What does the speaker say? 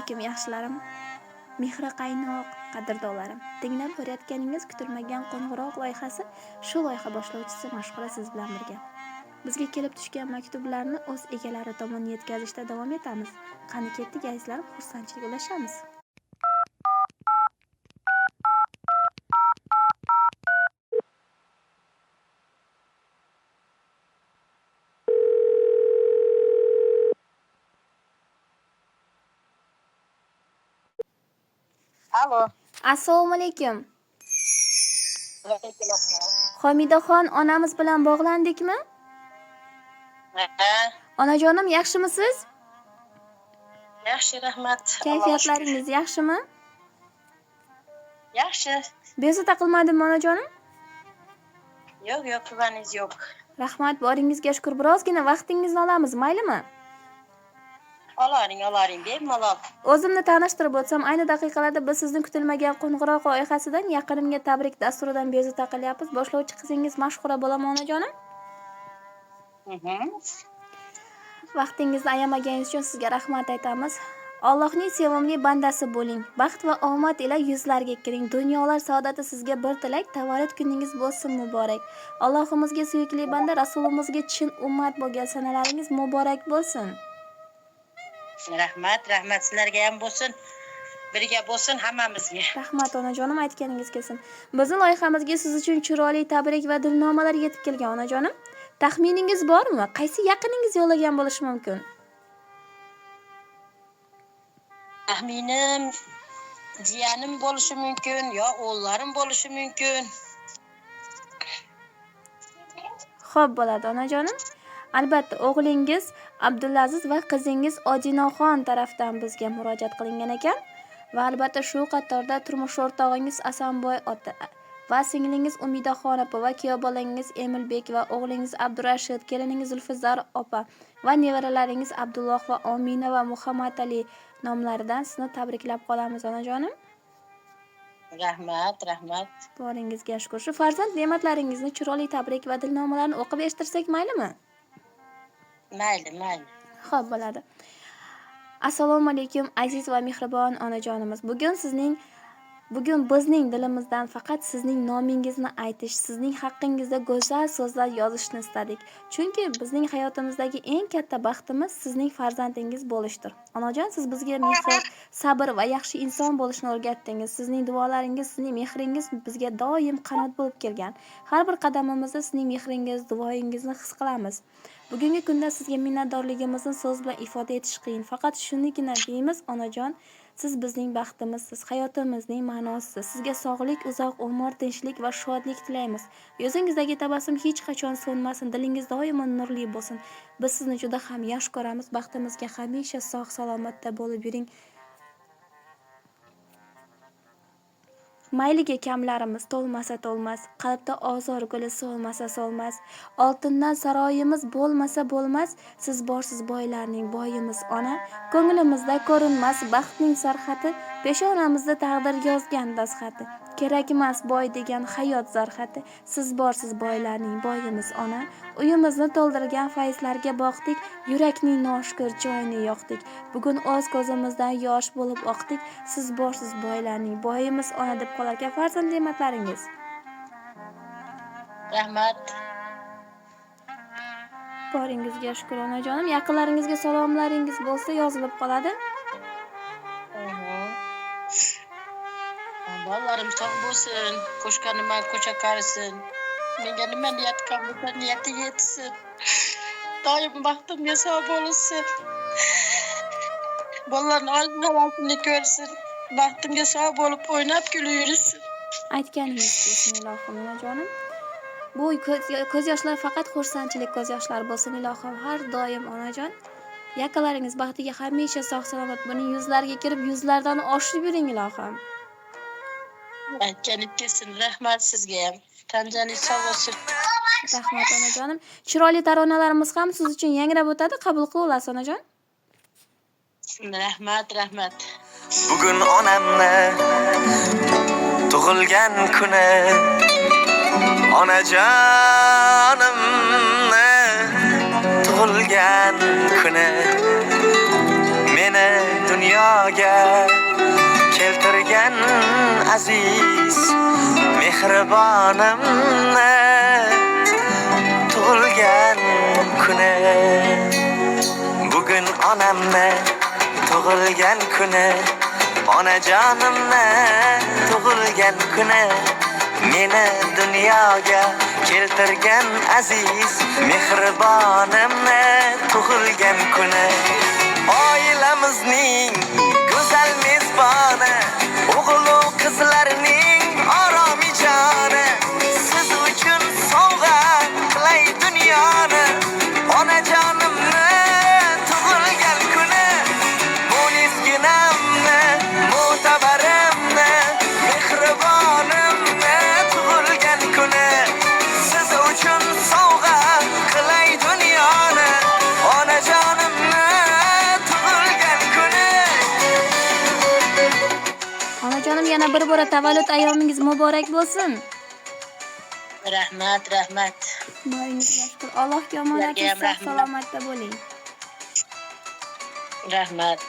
Alaykum, yaxshilarim, mehri qaynoq qadrdonlarim. Tinglab borayotganingiz "Kutilmagan qo'ng'iroq" loyihasi. Shu loyiha boshlovchisi Mashhura siz bilan birga. Bizga kelib tushgan maktublarni o'z egalari tomon yetkazishda davom etamiz. Qani, ketdik, azizlarim, xursandchilik ulashamiz. Alo. Assalomu alaykum. Alaykum assalom. Homidaxon onamiz bilan bog'landikmi? Ha, Onajonim, yaxshimisiz? Yaxshi, rahmat. Kayfiyatlaringiz yaxshimi? Yaxshi. Bezovta qilmadimmi, onajonim? Yo'q, yo'q, qilganingiz yo'q. Rahmat, boringizga shukur. Birozgina vaqtingizni olamiz, maylimi? Olaring, olaring, bemalol. O'zimni tanishtirib o'tsam, ayni daqiqalarda biz sizni "Kutilmagan qo'ng'iroq" loyihasidan, "Yaqinimga tabrik" dasturidan bezovta qilyapmiz. Boshlovchi qizingiz Mashhura bo'laman, onajonim. Vaqtingizni ayamaganingiz uchun sizga rahmat aytamiz. Allohning sevimli bandasi bo'ling. Baxt va omad ila yuzlarga kiring. Dunyolar saodati sizga bir tilak, tavallud kuningiz bo'lsin muborak. Allohimizga suyukli banda, Rasulimizga chin ummat bo'lgan sanalaringiz muborak bo'lsin. Rahmat, rahmat, sizlarga ham bo'lsin. Birga bo'lsin hammamizga. Rahmat, onajonim, aytganingiz kelsin. Bizni loyihamizga siz uchun chiroyli tabrik va dilnomalar yetib kelgan, onajonim. Taxminingiz bormi? Qaysi yaqiningiz yo'llagan bo'lishi mumkin? Taxminim jiyanim bo'lishi mumkin, yo o'g'illarim bo'lishi mumkin. Xo'p, bo'ladi, onajonim. Albatta, o'g'lingiz Abdulaziz va qizingiz Odinaxon tarafdan bizga murojaat qilingan ekan va albatta shu qatorda turmush o'rtog'ingiz Asanboy ota va singlingiz Umidaxon opa va kuyov bolangiz Emilbek va o'g'lingiz Abdurashid, keliningiz Zulfizar opa va nevaralaringiz Abdulloh va Omina va Muhammad Ali nomlaridan sizni tabriklab qolamiz, onajonim. Rahmat, rahmat. Boringizga shukur. Shu farzand ne'matlaringizni chiroyli tabrik va dilnomalarni o'qib eshittirsak, maylimi? Mayli, mayli. Xo'p, bo'ladi. Assalomu alaykum, aziz va mehribon onajonimiz. Bugun bizning dilimizdan faqat sizning nomingizni aytish, sizning haqqingizda go'zal so'zlar yozishni istadik. Chunki bizning hayotimizdagi eng katta baxtimiz sizning farzandingiz bo'lishdir. Onajon, siz bizga mehr, sabr va yaxshi inson bo'lishni o'rgatdingiz. Sizning duolaringiz, sizning mehringiz bizga doim qanot bo'lib kelgan. Har bir qadamimizda sizning mehringiz, duoyingizni his qilamiz. Bugungi kunda sizga minnatdorligimizni so'z bilan ifoda etish qiyin. Faqat shunigina deymiz, onajon, siz bizning baxtimizsiz, hayotimizning ma'nosisiz. Sizga sog'lik, uzoq umr, tinchlik va shodlik tilaymiz. Yuzingizdagi tabassum hech qachon so'nmasin, dilingiz doimo nurli bo'lsin. Biz sizni juda ham yaxshi ko'ramiz. Baxtimizga hamisha sog' salomatda bo'lib yuring. Mayliga kamlarimiz to'lmasa to'lmas, qalbda ozor guli so'lmasa so'lmas. Oltindan saroyimiz bo'lmasa bo'lmas, siz borsiz boylarning boyimiz, ona. Ko'nglimizda ko'rinmas baxtning sarhati, peshonamizda taqdir yozgan dastxati. Kerakmas boy degan hayot zarxati, siz borsiz boylarning boyimiz, ona. Uyimizni to'ldirgan fayzlarga boqdik, yurakning noshukur joyini yoqdik. Bugun o'z ko'zimizdan yosh bo'lib oqdik, siz borsiz boylarning boyimiz, ona, deb qolarkan farzand ne'matlaringiz. Rahmat. Boringizga shukur, onajonim. Yaqinlaringizga salomlaringiz bo'lsa, yozilib qoladi. Bolalarim sog' bo'lsin, qo'shganima ko'cha qarisin. Menga nima niyat qilgan bo'lsa, niyati yetsin. Doim baxtimga sog' bo'lsin. Bolalarni orzu havasini ko'rsin. Baxtimga sog' bo'lib o'ynab kulib yursin. Aytganingiz kelsin, ilohim, onajonim. Bu ko'z yoshlar faqat xursandchilik ko'z yoshlari bo'lsin, ilohim, har doim, onajon. Yaqinlaringiz baxtiga hamisha sog' salomat bo'ling, yuzlariga kirib, yuzlaridan oshib yuring, ilohim. Aytganing kelsin, rahmat sizga ham. Tanjaningiz sog' bo'lsin. Rahmat, onajonim. Chiroyli taronalarimiz ham siz uchun yangrab o'tadi, qabul qila olasiz, onajon. Rahmat, rahmat. Bugun onamni tug'ilgan kuni, onajonimni tug'ilgan kuni. Men Meni dunyoga keltirgan aziz mehribonimni tug'ilgan kuni. Bugun onamni tug'ilgan kuni, onajonimni tug'ilgan kuni. Meni dunyoga keltirgan aziz mehribonimni tug'ilgan kuni. Oilamizning go'zal mezboni, o'g'lu qizlarning oromijoni. Siz uchun sovg'a qilay dunyoni, onajonimni tug'ilgan kuni. Munisginamni, mo'tabarimni, mehribonimni tug'ilgan kuni. Siz uchun sovg'a qilay dunyoni, onajonimni tug'ilgan kuni. Onajonim, yana bir bora tavallud ayyomingiz muborak bo'lsin. Rahmat, rahmat. Boringizga shukur. Allohga omonat, Sizlarga ham sog' rahmat. Salomatda bo'ling. Rahmat.